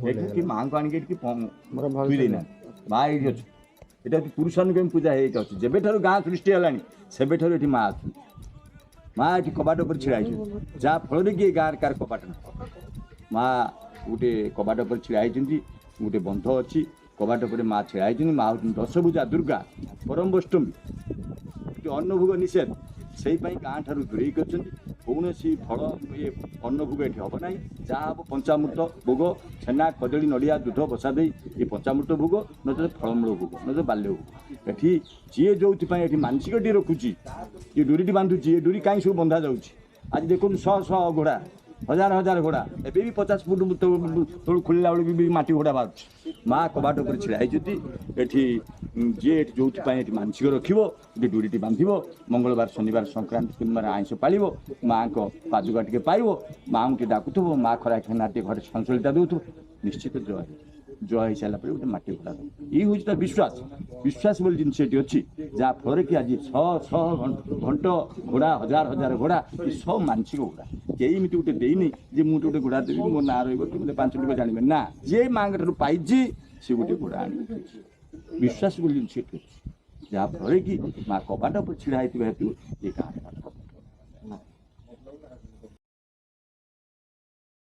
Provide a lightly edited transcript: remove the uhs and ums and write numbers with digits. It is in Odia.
ଏଠି କି ମାଆଙ୍କୁ ଆଣିକି ଏଠି ଥୋଇ ଦେଇନାହାନ୍ତି। ମା ଏଇଠି ଅଛି। ଏଇଟା ହେଉଛି ପୁରୁଷାନୁକ୍ରମୀ ପୂଜା ହେଇକି ଅଛି। ଯେବେଠାରୁ ଗାଁ ସୃଷ୍ଟି ହେଲାଣି ସେବେଠାରୁ ଏଠି ମା ଅଛନ୍ତି। ମା ଏଠି କବାଟ ଉପରେ ଛିଡ଼ା ହେଇଛନ୍ତି, ଯାହା ଫଳରେ କି ଏ ଗାଁରେ କାହାର କବାଟ ନାହିଁ। ମା ଗୋଟେ କବାଟ ଉପରେ ଛିଡ଼ା ହେଇଛନ୍ତି, ଗୋଟେ ବନ୍ଧ ଅଛି, କବାଟ ଉପରେ ମା ଛିଡ଼ା ହେଇଛନ୍ତି। ମା ହେଉଛନ୍ତି ଦଶଭୁଜା ଦୁର୍ଗା, ପରମ ବୈଷ୍ଣବୀ। ଏଠି ଅନ୍ନଭୋଗ ନିଷେଧ, ସେଇ ପାଇଁ ଗାଁ ଠାରୁ ଦୂରେଇକି ଅଛନ୍ତି। କୌଣସି ଫଳ ଇଏ ଅନ୍ନଭୋଗ ଏଠି ହେବ ନାହିଁ। ଯାହା ହେବ ପଞ୍ଚାମୃତ ଭୋଗ, ଛେନା, କଦଳୀ, ନଡ଼ିଆ, ଦୁଧ ବସା ଦେଇ ଏ ପଞ୍ଚାମୃତ ଭୋଗ, ନଚେତ ଫଳମୂଳ ଭୋଗ, ନଚେତ ବାଲ୍ୟ ଭୋଗ। ଏଠି ଯିଏ ଯେଉଁଥିପାଇଁ ଏଠି ମାନସିକଟି ରଖୁଛି, ଏ ଡୋରିଟି ବାନ୍ଧୁଛି, ଏ ଡୋରି କାହିଁ ସବୁ ବନ୍ଧା ଯାଉଛି? ଆଜି ଦେଖନ୍ତୁ ଶହ ଶହ ଘୋଡ଼ା, ହଜାର ହଜାର ଘୋଡ଼ା, ଏବେ ବି 50 ଫୁଟ ତଳୁ ଖୋଲିଲା ବେଳକୁ ବି ମାଟି ଘୋଡ଼ା ବାହାରୁଛି। ମା କବାଟ ଉପରେ ଛିଡ଼ା ହେଇଛନ୍ତି। ଏଠି ଯିଏ ଏଠି ଯେଉଁଥିପାଇଁ ଏଠି ମାନସିକ ରଖିବ, ଏଠି ଡୋରିଟି ବାନ୍ଧିବ, ମଙ୍ଗଳବାର, ଶନିବାର, ସଂକ୍ରାନ୍ତି, ପୂର୍ଣ୍ଣିମାରେ ଆଇଁଷ ପାଳିବ, ମାଆଙ୍କ ପାଦୁକା ଟିକେ ପାଇବ, ମାଆଙ୍କୁ ଟିକେ ଡାକୁଥିବ, ମା ଖରା ଖେନା ଟିକେ ଘରେ ସଞ୍ଚଳିତା ଦେଉଥିବ, ନିଶ୍ଚିତ ଜୟ ହେଇଯିବ। ଜୟ ହେଇସାରିଲା ପରେ ଗୋଟେ ମାଟି ଘୋଡ଼ା ଦେବ। ଏଇ ହେଉଛି ତାର ବିଶ୍ୱାସ। ବିଶ୍ୱାସ ବୋଲି ଜିନିଷ ଏଠି ଅଛି, ଯାହାଫଳରେ କି ଆଜି ଶହ ଶହ ଘଣ୍ଟ ଘୋଡ଼ା, ହଜାର ହଜାର ଘୋଡ଼ା, ଏ ସବୁ ମାନସିକ ଘୋଡ଼ା। କେହି ଏମିତି ଗୋଟେ ଦେଇନି ଯେ ମୁଁ ଗୋଟେ ଘୋଡ଼ା ଦେବି, ମୋ ନାଁ ରହିବ କି ମୋତେ 5 ଲୋକ ଜାଣିବେ ନା। ଯିଏ ମାଆଙ୍କ ଠାରୁ ପାଇଛି ସେ ଗୋଟେ ଘୋଡ଼ା ଆଣିବ। ବିଶ୍ୱାସ ବୋଲି ଜିନିଷ ଏଠି ଅଛି, ଯାହାଫଳରେ କି ମା କବାଟ ଉପରେ ଛିଡ଼ା ହେଇଥିବା ହେତୁ ଏ ଗାଁରେ କବାଟ।